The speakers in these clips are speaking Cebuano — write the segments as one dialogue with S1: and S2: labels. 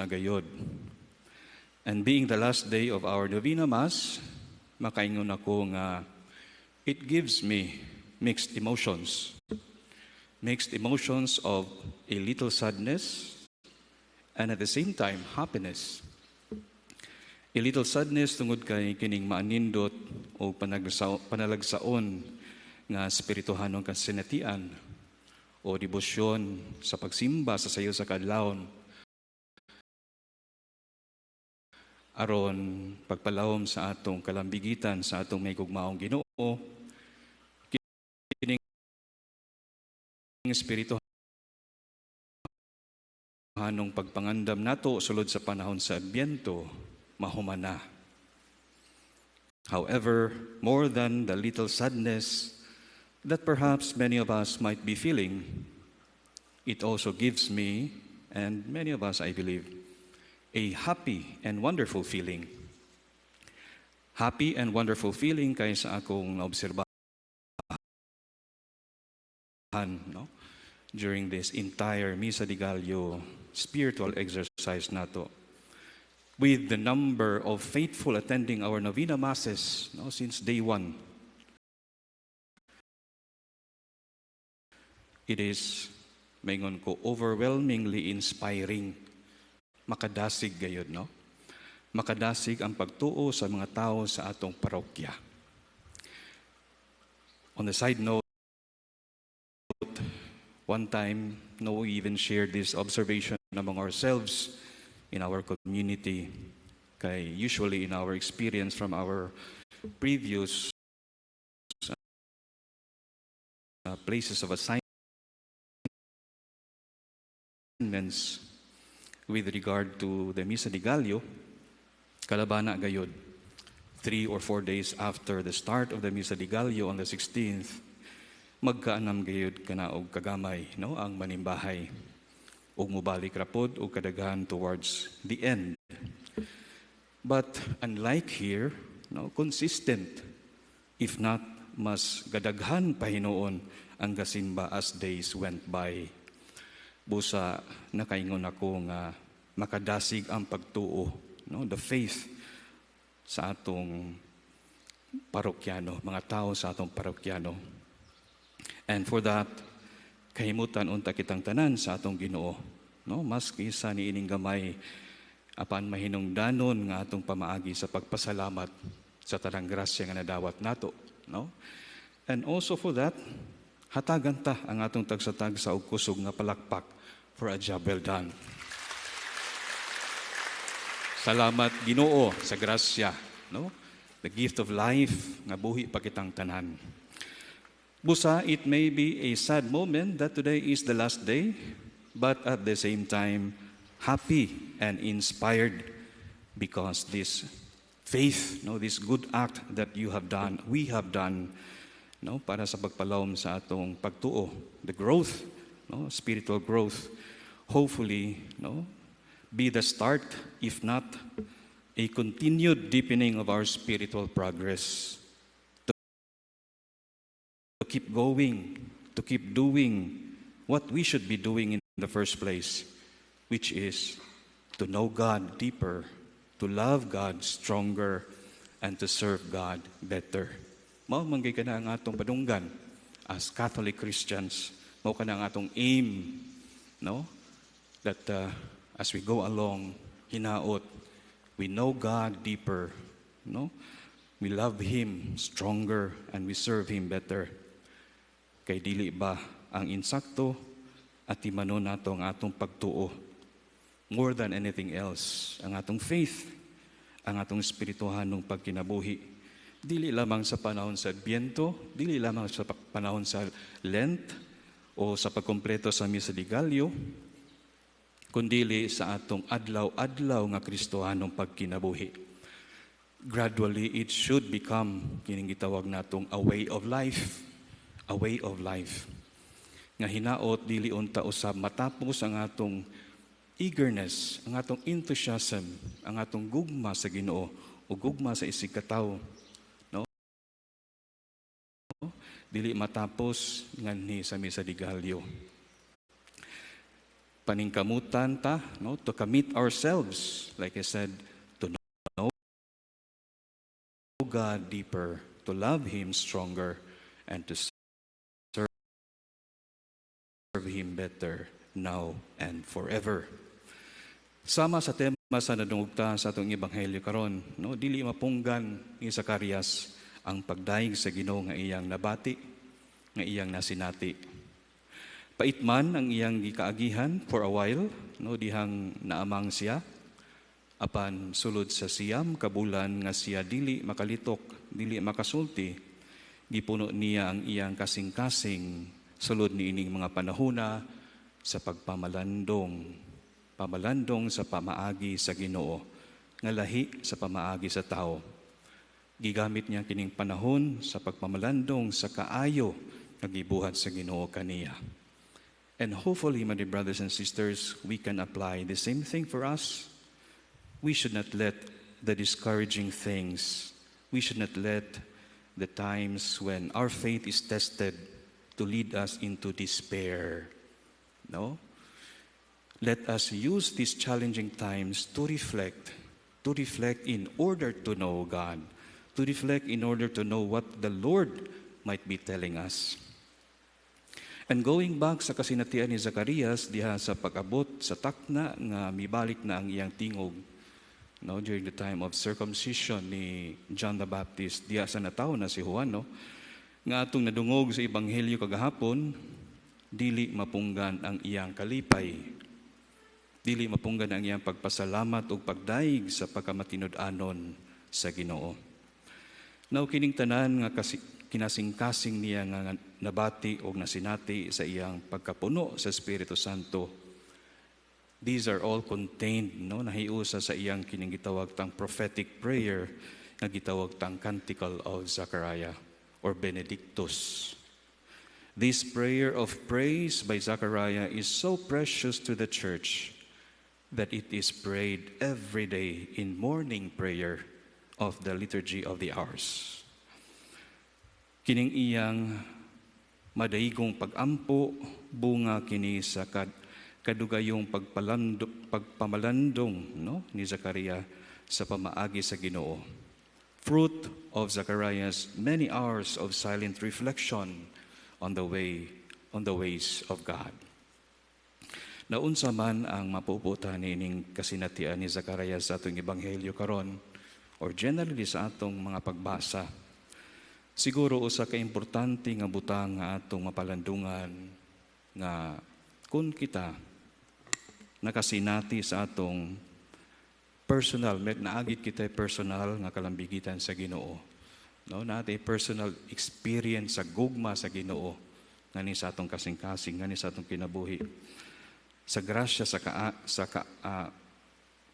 S1: Gayod. And being the last day of our Novena Mass, makaingon ako nga it gives me mixed emotions. Mixed emotions of a little sadness and at the same time happiness. A little sadness tungod kay kining maanindot o panalagsaon nga espirituhanong kasinatian o debosyon sa pagsimba sa sayo sa kadlawon aron pagpalawom sa atong kalambigitan sa atong mahigugmaong Ginoo, kining espirituhanong pagpangandam nato sulod sa panahon sa Adbyento mahuman na. However, more than the little sadness that perhaps many of us might be feeling, it also gives me, and many of us, I believe, a happy and wonderful feeling. Happy and wonderful feeling kay sa akong naobserbahan, no, during this entire Misa de Gallo spiritual exercise nato, with the number of faithful attending our Novena Masses, no, since day one. It is, maingon ko, overwhelmingly inspiring. Makadasig gayod, no? Makadasig ang pagtuo sa mga tao sa atong parokya. On the side note, one time, no, we even shared this observation among ourselves in our community. Kay usually in our experience from our previous places of assignments with regard to the Misa de Gallo, kalabana gayod, 3 or 4 days after the start of the Misa de Gallo on the 16th, magkaanam gayod kana og kagamay, no, ang manimbahay ug mobalik ra pod og kadaghan towards the end. But unlike here, no, consistent, if not mas gadaghan pa hinuon ang gasimba as days went by. Busa nakaingon ako nga makadasig ang pagtuo, no, the faith sa atong parokyano, mga tao sa atong parokyano. And for that, kahimutan unta kitang tanan sa atong Ginoo, no, mas kaysa niining gamay apan mahinungdanon nga atong pamaagi sa pagpasalamat sa tanang grasya nga nadawat nato, no? And also for that, hatagan ta ang atong tagsa-tagsa og kusog nga palakpak for a job well done. Salamat, Ginoo, sa grasya, no? The gift of life nga buhi pa kitang tanan. Busa, it may be a sad moment that today is the last day, but at the same time, happy and inspired because this faith, no, this good act that you have done, we have done, no, para sa pagpalawom sa atong pagtuo, the growth, no, spiritual growth, hopefully, no, be the start, if not a continued deepening of our spiritual progress. To keep going, to keep doing what we should be doing in the first place, which is to know God deeper, to love God stronger, and to serve God better. Mao man gyud kana ang atong padunggan as Catholic Christians. Mao kana ang atong aim, no? That as we go along, hinaot, we know God deeper, no? We love Him stronger and we serve Him better. Kay dili ba ang insakto atimanon nato ang atong pagtuo more than anything else, ang atong faith, ang atong espirituhanong pagkinabuhi? Dili lamang sa panahon sa Adbyento, dili lamang sa panahon sa Lent o sa pagkompleto sa Misa de Gallo, kundili sa atong adlaw-adlaw nga Kristohanong pagkinabuhi. Gradually, it should become kining gitawag natong a way of life, a way of life. Nga hinaot dili unta usab matapos ang atong eagerness, ang atong enthusiasm, ang atong gugma sa Ginoo o gugma sa isigkatawo. No? Dili matapos nganhi sa Misa de Gallo. Paningkamutan ta, no, to commit ourselves, like I said, to know God deeper, to love Him stronger, and to serve Him better now and forever. Sama sa tema sa nadungog ta sa atong ebanghelyo karon, no, dili mapunggan ni Zacarias ang pagdayeg sa Ginoo nga iyang nabati, nga iyang nasinati. Pait man ang iyang gikaagihan for a while, no, dihang naamang siya, apan sulod sa 9 ka bulan nga siya dili makalitok, dili makasulti, gipuno niya ang iyang kasing-kasing sulod niining mga panahona sa pagpamalandong, pamalandong sa pamaagi sa Ginoo, nga lahi sa pamaagi sa tao. Gigamit niya kining panahon sa pagpamalandong sa kaayo nga gibuhat sa Ginoo kaniya. And hopefully, my dear brothers and sisters, we can apply the same thing for us. We should not let the discouraging things, we should not let the times when our faith is tested to lead us into despair. No? Let us use these challenging times to reflect in order to know God, to reflect in order to know what the Lord might be telling us. And going back sa kasinatian ni Zacarias diha sa pag-abot sa takna nga mibalik na ang iyang tingog, no, during the time of circumcision ni John the Baptist diha sa natawo na si Juan, no, nga atong nadungog sa ebanghelyo kagahapon, dili mapunggan ang iyang kalipay, dili mapunggan ang iyang pagpasalamat ug pagdayeg sa pagkamatinud-anon sa Ginoo. Now, kining tanan nga kasi, kinasingkasing niya nga nabati o nasinati sa iyang pagkapuno sa Espiritu Santo. These are all contained, no, nahiusa sa iyang kining gitawag tang prophetic prayer nga gitawag tang Canticle of Zechariah or Benedictus. This prayer of praise by Zechariah is so precious to the church that it is prayed every day in morning prayer of the Liturgy of the Hours. Kining iyang madaigong pagampo, bunga kini sa kadugayong pagpamalandong, no, ni Zakaria sa pamaagi sa Ginoo. Fruit of Zachariah's many hours of silent reflection on the ways of God. Naunsa man ang mapuputan nining kasinatian ni Zacharias sa atong ebanghelyo karon or generally sa atong mga pagbasa? Siguro usa ka importante nga butang nga atong mapalandungan nga kung kita nakasinati sa atong personal, med naagit kita personal nga kalambigitan sa Ginoo. No, natin personal experience sa gugma sa Ginoo ngani sa atong kasing-kasing, ngani sa atong kinabuhi. Sa grasya sa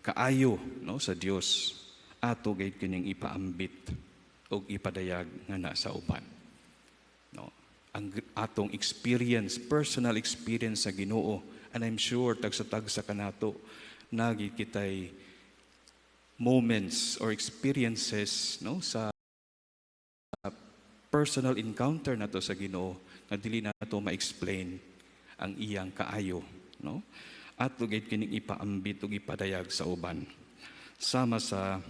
S1: kaayo, no, sa Dios, ato gayud kining ipaambit ug ipadayag nga na sa uban. No? Ang atong experience, personal experience sa Ginoo, and I'm sure tagsa-tagsa kanato nagi kitay moments or experiences, no, sa personal encounter nato sa Ginoo nga dili nato ma-explain ang iyang kaayo, no? Ato gayud kining ipaambit ug ipadayag sa uban. Sama sa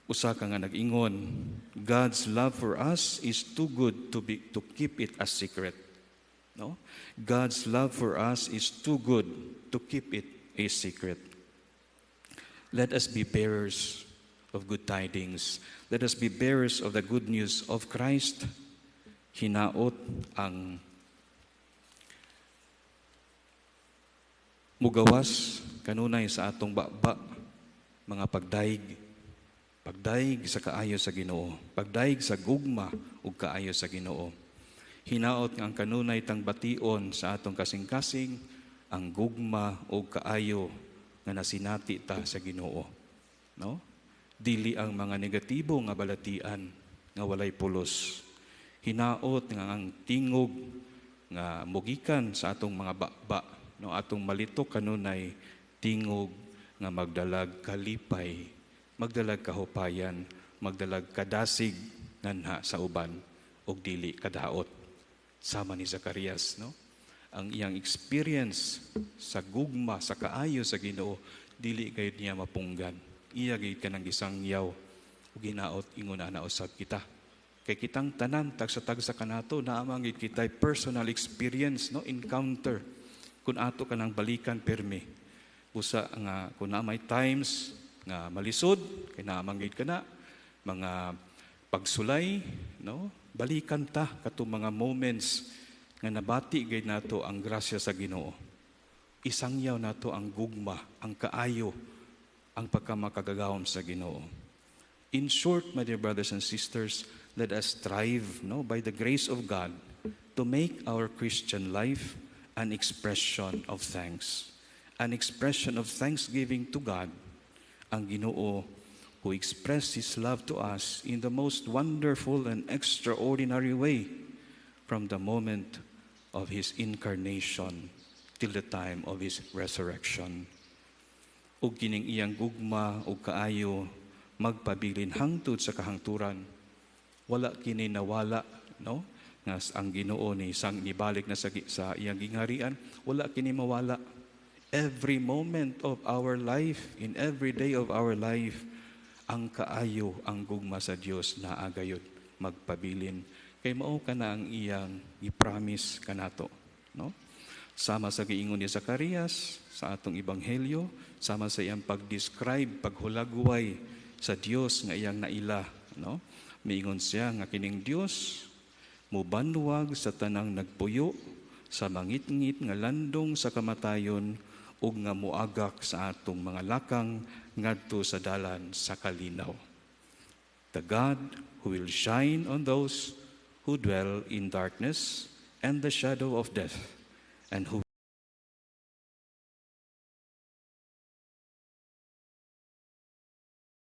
S1: usa ka nga nag-ingon, "God's love for us is too good to keep it a secret." No? God's love for us is too good to keep it a secret. Let us be bearers of good tidings. Let us be bearers of the good news of Christ. Hinaot ang mugawas kanunay sa atong baba mga pagdayeg, pagdayeg sa kaayo sa Ginoo, pagdayeg sa gugma ug kaayo sa Ginoo. Hinaot nga ang kanunay tang bation sa atong kasing-kasing ang gugma ug kaayo nga nasinati ta sa Ginoo. No? Dili ang mga negatibo nga balatian nga walay pulos. Hinaot nga ang tingog nga mugikan sa atong mga baba, no, atong malitok kanunay tingog nga magdalag kalipay, magdalag kahupayan, magdalag kadasig nganha sa uban ug dili kadaot. Sama ni Zacarias, no? Ang iyang experience sa gugma, sa kaayo sa Ginoo, dili gayud niya mapunggan. Iya gayud kanang gisangyaw ug hinaot ingon ana usab kita. Kay kitang tanan, tagsa-tagsa kanato, naa man gid kitay personal experience, no, encounter kun ato kanang balikan pirmi. Usa nga kun naa may times nga malisod kay naa man gid kana mga pagsulay, no, balikan ta katong mga moments nga nabati gayud nato ang grasya sa Ginoo. Isangyaw nato ang gugma, ang kaayo, ang pagkamakagagahom sa Ginoo. In short, my dear brothers and sisters, let us strive, no, by the grace of God, to make our Christian life an expression of thanks, an expression of thanksgiving to God, ang Ginoo who expressed His love to us in the most wonderful and extraordinary way from the moment of His incarnation till the time of His resurrection. Ug kining iyang gugma ug kaayo magpabilin hangtod sa kahangturan. Wala kini nawala, no? Nga ang Ginoo ni sang nibalik na sa iyang gingharian, wala kini mawala. Every moment of our life, in every day of our life, ang kaayo, ang gugma sa Dios naa gayud magpabilin. Kay mao kana ang iyang i-promise kanato, no? Sama sa giingon ni Zacarias sa atong ebanghelyo, sama sa iyang pag-describe, paghulagway sa Dios nga iyang naila, no? Miingon siya nga kining Dios mubanwag sa tanang nagpuyo sa mangitngit nga landong sa kamatayon ug nga muagak sa atong mga lakang ngadto sa dalan sa kalinaw. The God who will shine on those who dwell in darkness and the shadow of death, and who